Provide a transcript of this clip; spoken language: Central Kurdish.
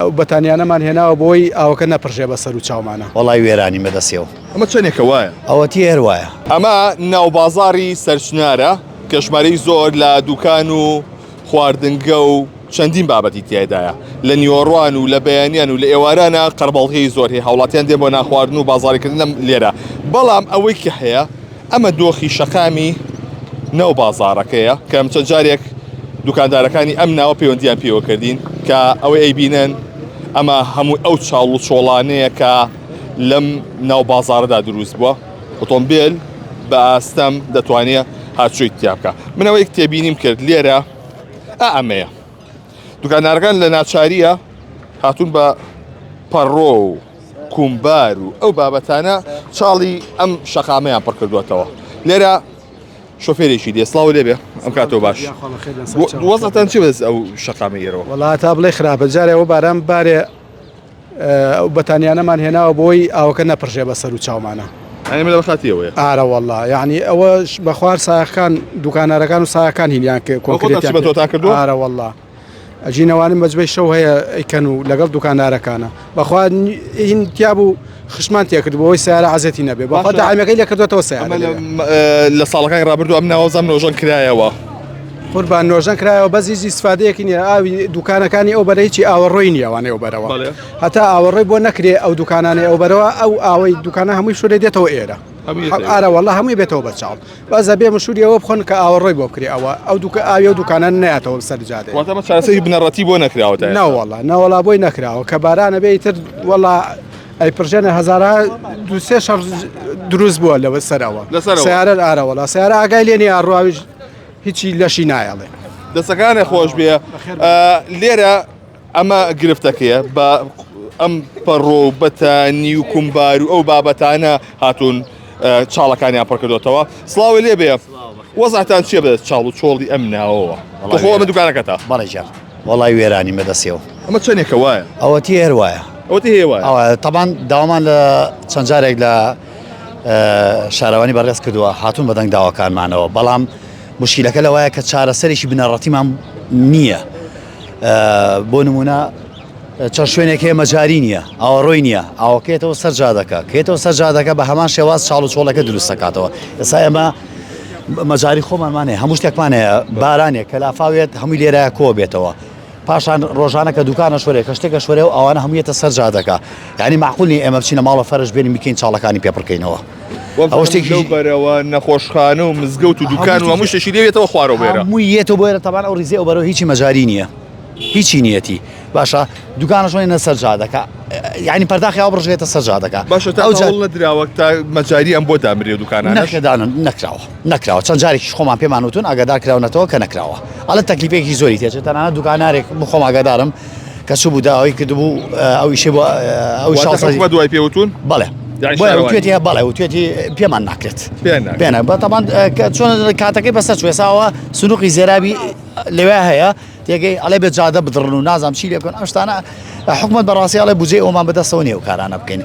ئەو بەتانیانەمان هێناوە بۆی ئاوەکە نەپڕژێ بە سەر و چاومانە. وەڵای وێرانیم بە دەستیەوە. ئەمە چەنێکە وایە؟ ئەوەتی هەر وایە. ئەمە ناوبازاڕی سەرچنارە کە ژمارەی زۆر لە دوکان و خواردنگە و چەندین بابەتی تیایدایە لە نیوەڕوان و لە بەیانیان و لە ئێوارانە قەرباڵغی زۆر هەیە هاوڵاتیان دێن بۆ نانخواردن و بازاڕیکردن لەم لێرە بەڵام ئەوەی کە هەیە ئەمە دۆخی شەقامی ناو بازاڕەکەیە کە چەند جارێک دوکاندارەکانی ئەم ناوە پەیوەندیان پێوە کردین کە ئەوەی ئەیبینن ئەمە هەموو ئەو چاڵ و چۆڵانەیە کە لەم ناو بازاڕەدا دروست بووە ئۆتۆمبیل بە ئاستەم دەتوانێت هاتوچۆی تیا بکە من ئەوەی تێبینیم کرد لێرە ئا ئەمەیە دوکاندارەکان لە ناچاریە هاتوون بە پەڕۆ و کومبار و ئەو بابەتانە چاڵی ئەم شەقامەیان پڕ کردووەتەوە لێرە شۆفێرێکی دێ سڵاو لێبێ ئەم کاتەوە باش وەزعتان چی بەدەست ئەو شەقامە ئێرەوە وەڵا تا بڵێ خراپە جارێ ئەوە باران بارێ ئەو بەتانیانەمان هێناوە بۆی ئاوەکە نەپڕژێ بە سەر و چاومانە. یانی ئەمە لە خاتی ئەوەیە. ئارە وەڵا یانی ئەوە بەخوار سایەقان دوکانارەکان و سایەقان هینیان کرد کۆنکرێتیان بە تۆتان کردووە؟ ئارە وەڵا ئەژینەوانم مەجبەی شەو هەیە ئەیکەن و لەگەڵ دوکاندارەکانە بەخوا هین تیابوو خشمان تێکرد بۆ ئەوەی سیارە عەزێتی نەبێ بەخوا داعمەکەی لێ کردوێتەوە سیارە لە ساڵەکانی ڕابردوو ئەم ناوەزام نۆژەن کرایەوە. قوربان نۆژەن کرایەوە بەس هیچ ئیسفادەیەکی نییە ئاوی دوکانەکانی ئەو بەرە هیچی ئاوەڕۆی نییە ئەوانەی ئەو بەرەوە هەتا ئاوەڕۆی بۆ نەکرێ ئەو دوکانانەی ئەو بەرەوە ئەو ئاوەی دوکانە هەمووی شورێ دێتەوە ئێرە ئارە وەڵا هەمووی بێتەوە بە چاڵ بەس ئەبێ مشوری ئەوە بخۆن کە ئاوەڕۆی بۆ بکرێ ئەوە ئەو دوکە ئاوی ئەو دوکانە نەیاتەوە سەر جادەیە واتە بە چارەسەری بنەڕەتی بۆ نەکراوە تا ئێستا. نەوەڵا نەوەڵا بۆی نەکراوە کە بارانە بێ ئیتر وەڵا ئەیپڕژێنە هەزارها دوو سێ شەڕ دروست بووە لەوە سەرەوە لەسەرەوە. سیارە ئارە وەڵا سیارە ئاگای لێ نییە ڕواویش هیچی لەشی نایەڵێ. دەستەکانت خۆش بێ لێرە ئەمە گرفتەکەیە بە ئەم پەڕۆ و بەتانی و کومبار و ئەو بابەتانە هاتوون چاڵەکانیان پڕکردوتەوە سڵاوی لێ بێ وەزعتان چیە بەدەست چاڵ و چۆڵی ئەم ناوەوە خۆ ئەمە دوکانەکەتە بەڵێ گیان وەڵای وێرانی بەدەستیەوە ئەمە چەندێکە وایە ئەوەتی هەر وایە ئەوەتی هەیە وایە ئەوە تەبان داوامان لە چەند جارێک لە شارەوانی بەڕێز کردووە هاتوون بەدەنگ داواکانمانەوە بەڵام مشکیلەکە لەوایە کە چارەسەرێکی بنەڕەتیمان نییە بۆ نمونە چەند شوێنێک هەیە مەجاری نییە ئاوەڕۆی نییە ئاوەکەیەتەوە سەر جادەکە کێتەوە سەر جادەکە بە هەمان شێواز چاڵ و چۆڵەکە دروست دەکاتەوە ئێستا ئێمە مەجاری خۆمانمان هەیە هەموو شتێکمان هەیە بارانێک کە لافاوێت هەمووی لێرە کۆ بێتەوە پاشان ڕۆژانە کە دوکانە شۆرێ کە شتێکە شۆرێ و ئەوانە هەموویەتە سەر جادەکە یعنی معقول نیە ئێمە بچینە ماڵە فەرش بێنین بکەین چاڵەکانی پێ پڕکەینەوە ئەوە شتێکی لەو بەرەوە نەخۆشخانە و مزگەوت و دوکان و هەموو شتێکی لێ بێتەوە خوارەوە بێرە هەمووی یەتەوە بۆ ئێرە تەبان ئەو ڕیزەی ئەو بەرەوە هیچی مەجاری نییە هیچی نیەتی باشە دوکانە شۆێنە سەر جادەکە یعنی پەرداخی ئاو بڕژێتە سەر جادەکە باشە تا ئەو هەوڵ نەدراوە تا مەجاری ئەم بۆ دامرێ دوکانانەش نەکرێدانن نەکراوە نەکراوە چەند جارێکیش خۆمان پێمان وتون ئاگادار کراونەتەوە کە نەکراوە ئەڵێ تەکلیفێکی زۆری تێچێت تەنانەت دوکانارێک من خۆم ئاگادارم کە چوو بوو داوای کردبوو ئەو ئیشەی بۆ ئەو واتە شاسە حکومەت دوای پێوتون بەڵێ یعنی بۆیە شارەوانی. وتوێتی بەڵێ وتوێتی پێمان ناکرێت پێیان ناکرێت. پێ ناکرێت. تەبان کە چۆن کاتەکەی بەسەر چوو ئێستا سنووقی زێرابی لەوێ هەیە تێگەی ئەڵێ بێ جادە بدڕن و نازانم چی لێ بکەن ئەم شتانە حکومەت بەڕاستی ئەڵێ بودجەی ئەومان بەدەستەوە نییە ئەو کارانە بکەین.